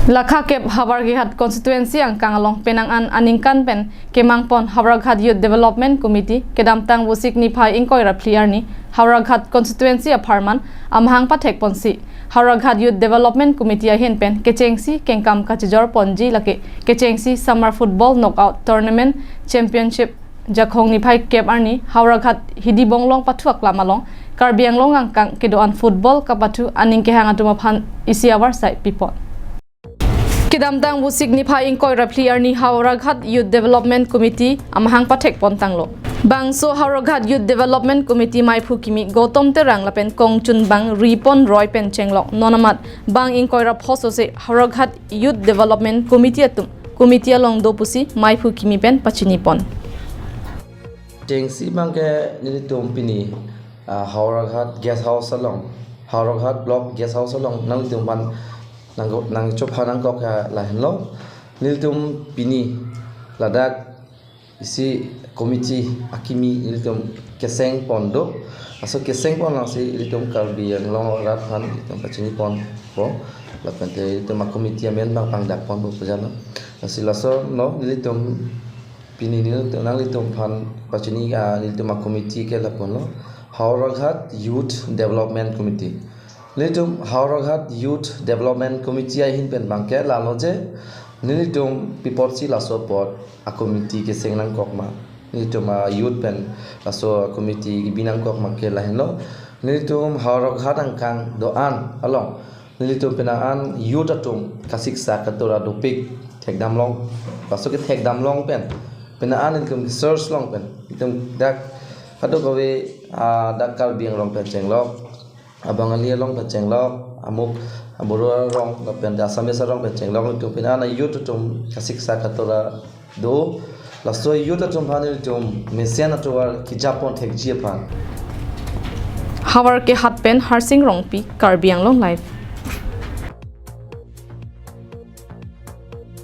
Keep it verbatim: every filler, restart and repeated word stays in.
Lakha kep Howraghat constituency angkang along penang an aningkan pen kemang pon Howraghat Youth Development Committee kedamtang Vosik niphai ingkoi ra phli arni Howraghat constituency apharman amahang pathek ponsi Howraghat Youth Development Committee ahin pen kechengsi kengkam kachijor ponji lake kechengsi Summer Football Knockout Tournament Championship Jakhong niphai kep arni Howraghat Hidi Bonglong pathu aklam along Karbi Anglong angkang kedo-an football kapathu aning kehang atum aphan isi avarsai pipon. Kedamtang Vosik niphai ingkoi ra phli arni Howraghat Youth Development Committee amahang pathek pon tanglo. Bangso Howraghat Youth Development Committee maiphu kimi Gautam Terang lapen kongchunbang Ripon Roy pen chenglok non amat bang ingkoi ra pho sose Howraghat Youth Development Committee atum committee along do pusi maiphu kimi pen pachini pon. Chengsi abangke nelitum pini, ah, Howraghat Guest House along, Howraghat Block Guest House along nanglitum aphan nang, nangchopha nangkok ke lahenlo. Nelitum pini ladak isi committee akimi nelitum keseng pon do. Laso keseng pon alongsi nelitum Karbi Anglong arat aphan nelitum pachini ponpo. Lapen te nelitum a-committee amen abang pangdak ponpo pu jalo. Lasi laso no nelitum pini nelitum nanglitum aphan pachini, ah, nelitum a-committee ke lapunlo Howraghat Youth Development Committee. Nelitum Howraghat Youth Development Committee ahin pen abangke lalo je nelitum pi apotsi laso apot a-committee keseng nangkok ma, nelitum a-youth pen laso committee kebi nangkok ma ke lahenlo. Nelitum Howraghat angkang do-an along nelitum penang an youth atum kasiksak katura dopik thekdamlong. Laso kethekdamlong pen penang an nelitum search long pen nelitum dak kadokave, ah, dak Karbi Anglong pen chenglok, a Bangali along pen chenglok, amuk Boro arong lapen Assamese arong pen chenglok, nelitum penang an youth atum kasiksak katura do. Laso youth atum aphan nelitum mesen atovar kejapon thekji aphan. Havar ke hat pen Harsing Rongpi, Karbi Anglong Live.